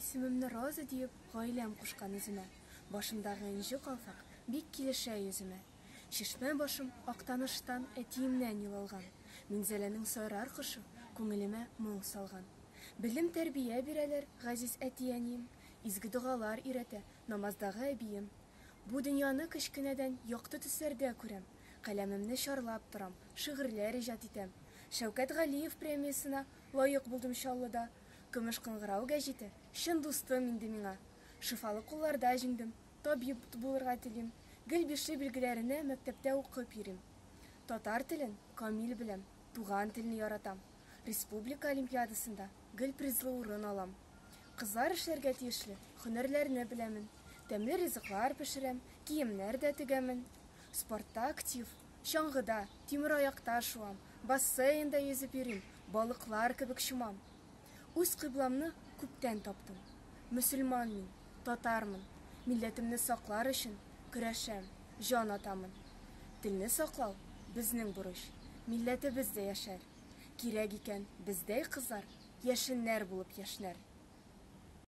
Исемемне Роза диеп гаиләм кушкан үземә. Башымдагы энҗе калфак бик килешә йөземә. Чишмә башым Актаныштан әтиемнән юл алган. Минзәләнең сайрар кошы күңелемә моң салган. Белем-тәрбия бирәләр газиз әти-әнием, Изге догалар өйрәтә намаздагы әбием. Бу дөньяны кечкенәдән якты төсләрдә күрәм, Каләмемне чарлап торам, шигырьләр иҗат итәм. Шәүкәт Галиев премиясенә лаек булдым Чаллыда. Көмеш кыңгырау гәҗите, чын дустым инде миңа. Шифалы кулларда җиңдем, табиб булырга телим. Гел бишле билгеләренә мәктәптә укып йөрим. Татар телен камил беләм, туган телне яратам. Республика олимпиадасында гел призлы урын алам. Кызлар эшләргә тиешле һөнәрләрне беләмен. Тәмле ризыклар пешерәм, киемнәр дә тегәмен. Спортта актив, чаңгыда, тимераякта шуам, бассейнда йөзеп йөрим, балыклар кебек чумам. Үз кыйбламны күптән таптым. Мөселман мин, татармын. Милләтемне саклар өчен көрәшәм, җан атамын. Телне саклау, безнең бурыч. Милләтебез дә яшәр. Кирәк икән, бездәй кызлар яшеннәр булып яшьнәр.